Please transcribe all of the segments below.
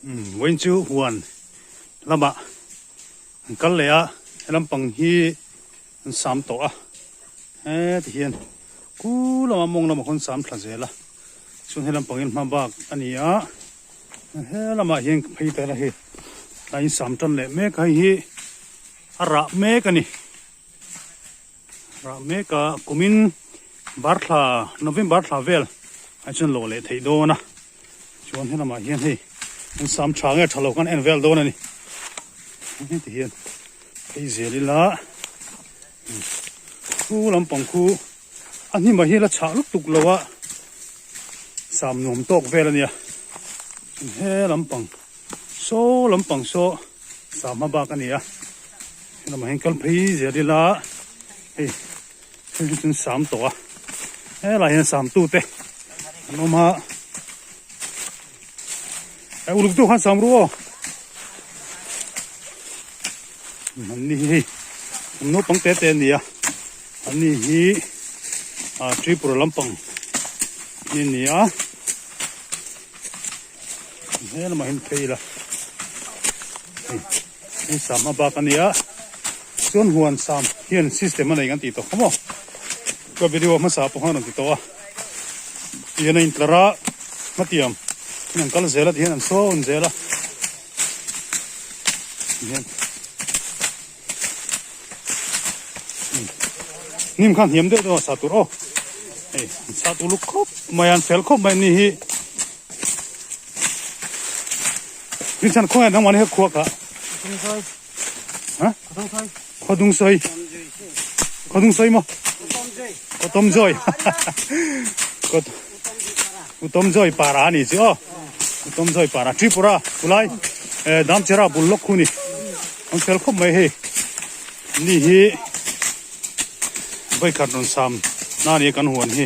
Vawiin chu huan lamah an kal leh a, he lampang hi an sam tawh a, heti hian ku lamah mawng lamah khawn sam thla zel a, chuan he lampang hi hma bak a ni a, he lamah hian phei ta ila hei a insam tan leh mek a, hei hi a rah mek a ni. Rah mek a kumin bar thla November thla vel ah chuan lo leh theih dawn a chuan helamah hian hei an sam tha nge tha lo khan en vel dawn a ni heti hian phei zel ila khu lampang khu a hnim ah hian la chhah lutuk lo a sam nuam tawk vel a nia he lampang saw lampang saw Sam hma bak a ni a, helamah hian kal phei zel ila hei thil hi chu sam tawh a, helaiah hian sam tute an awm a, eh uluk deuh khan sam ru aw, an ni hi hei an naupang te te an ni a, an ni hi ah Tripura lampang mi an ni a. He lamah hian phei ila hei hei sam a bak a nia chuan huan sam hian system a nei kan tih tawh kha maw ka video hmasa pawh khan a rawn ti tawh a tihian a intlar a hmatiang hian an kal zel a tihian an sawn zel a tihian hnim kha hniam deuh deuh a sa tur aw hei an sa tur luk khawp mai a an fel khawp mai a ni hi Rinchhan khawnge nangmah ni he khua kha ha khaw dung sawi khaw dung sawi maw khaw tawm zawi u tawm zawi para a ni chu aw u tawm zawi para Tripura tulai Damchera bul lawk khu ni an fel khawp mai hei ni hi vawikhat rawn sam na nia kan huan hi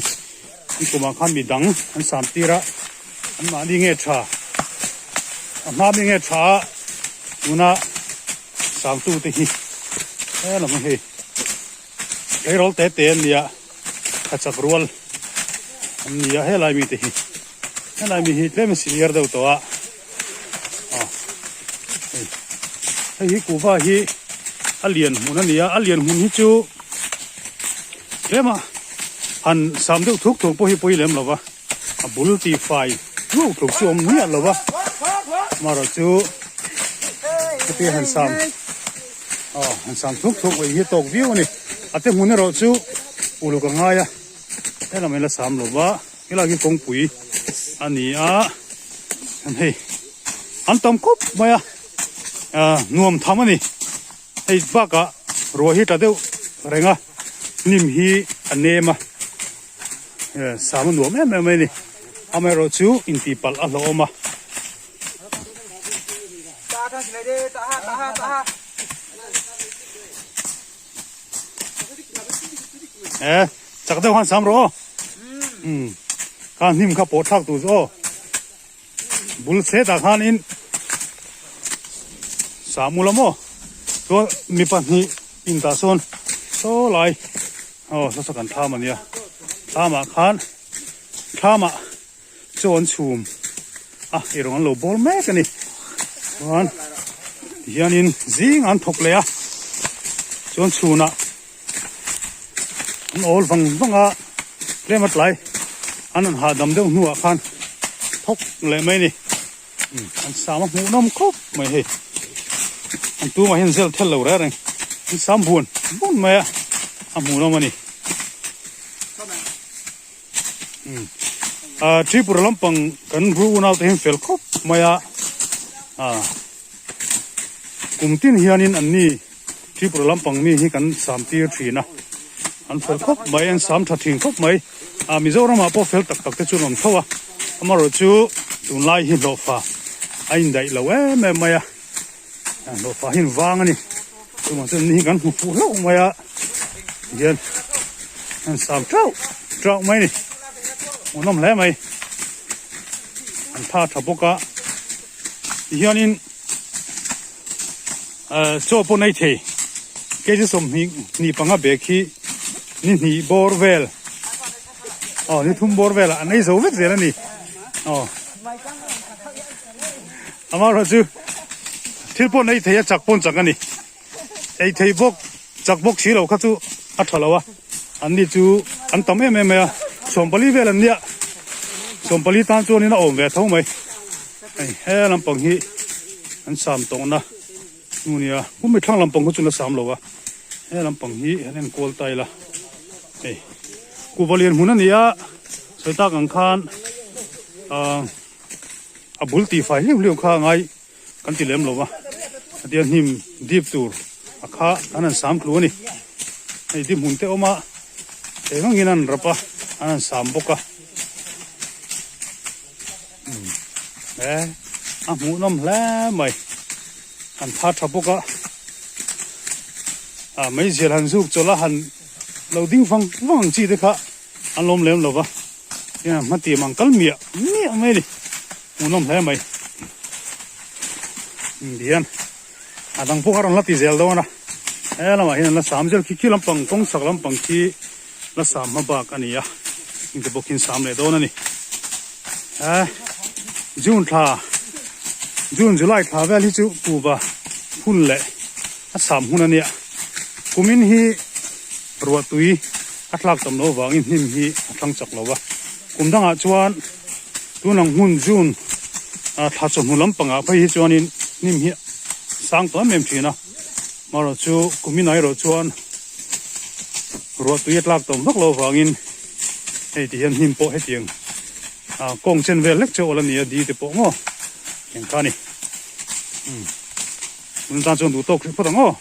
an kumah khan mi dang an sam tir a an mahni nge tha a hma mi nge tha a tuna samtu te hi helam hi hei tleirawl te te an nia thachak rual an nia helai mi te hi helai mi hi tlem a senior deuh tawh a. Hei hi kuhva hi a lian hmun a ni a, a lian hmun hi chu tlema han sam deuh thuk thuk pawh hi pawi lem lo va, a bul tih fai nuau tluk chu a awm miah lo va, amaherawh chu heti han sam aw han sam thuk thuk mai hi a tawk viau a ni, a te hmun erawh chu uluk a ngai a, helam hi la sam lo va. Helai hi kawngpui a ni a hei an tam khawp mai a ah nuam tham a ni hei bakah ruah hi tla deuh reng a hnim hi a nem a eh sam a nuam em em mai a ni amaherawh chu intihpalh a hlauhawm a. Eh chak deuh khan sam rawh aw um kha hnim kha pawh thlak tur chu aw bul set ah khanin sam ula maw chuan mi pahnih in tah sawn saw lai aw saw saw kan thlam ania thlam ah khan thlam ah chaw an chhum a eirawng an lo bawl mek a ni chuan tihianin zing an thawk leh a chuan chhunah an awl vang vang a tlem a tlai an rawn hahdam deuh hnuah khan thawk leh mai a ni an sam a hmuh nawm khawp mai hei an tumah hian zel thel lo reng reng an sam buan buan mai a a hmuh nawm a ni. Ah Tripura lampang kan ru unau te hian fel khawp mai a ah kum tin hianin an ni Tripura lampang mi hi kan sam tir thin a an fel khawp mai an sam tha thin khawp mai ah Mizoramah pawh fel tak tak te chu an awm tho a amaherawhchu tunlai hi hlawhfa a indaih lo em em mai a hlawhfa hi an vang a ni chuvang chuan ni hi kan hmu fuh hlauh mai a tihian an sam teuh teuh mai a ni hmuhnawm hle mai an tha tha bawk a tihianin eh chaw pawh nei thei kg sawmhnih hnih panga bag hi ni hnih bawr vel aw ni thum bawr velah an ei zo vek zel a ni aw. Amaherawhchu thil pawh an ei thei a chak pawn chak a ni. Ei thei bawk chak bawk si lo kha chu a tha lo a, an ni chu an tam em em mai a, 40 vel an nia, 40 tan chuanin a awm ve tho mai. Hei he lampang hi an sam tawhna hnu nia, humi thlang lampang kha chu la sam lo a, he lampang hi an enkual ta ila hei kuhva lian hmun a ni a, sawi tak ang khan ah a bul tihfai hliau hliau kha a ngai. Kan ti lem lo va, hetia hnim dip tur a kha an han sam tlu a ni. Hei dip hmun te awm a, eng angin an rap a, an han sam bawk a. Umm he a hmuhnawm hle mai, an tha tha bawk a, ah meizial han zuk chawlh a han lo ding vang vang ang chi te kha an lawm lem lo va, tin an hmatiam ang kal miah miah mai a ni. Hmuhnawm hle mai. Dian a dang pawh a rawn la ti zel dawn a. He lamah hian an la sam zel khi khi lampang kawng chhak lampang khi la sam hma bak a ni a. Heng te bawk hi an sam leh dawn a ni. He June thla June July thla vel hi chu kuhva hun leh a sam hun a nia. Kumin hi ruahtui a thlak tam loh avangin hnim hi a thlang chak lo a. Kum dangah chuan tun ang hmun June thla chawhnu lampangah phei hi chuanin hnim hi sang tawh em em thin a, marawh chu kumin ah erawh chuan ruah tui a tlak tawm vak loh avangin hei ti hian hnim pawh hetiang kawng chen vel hlek chu awl a ni a, di te pawh maw eng kha a ni. Tun tan chuan duh tawk hrih phawt ang aw.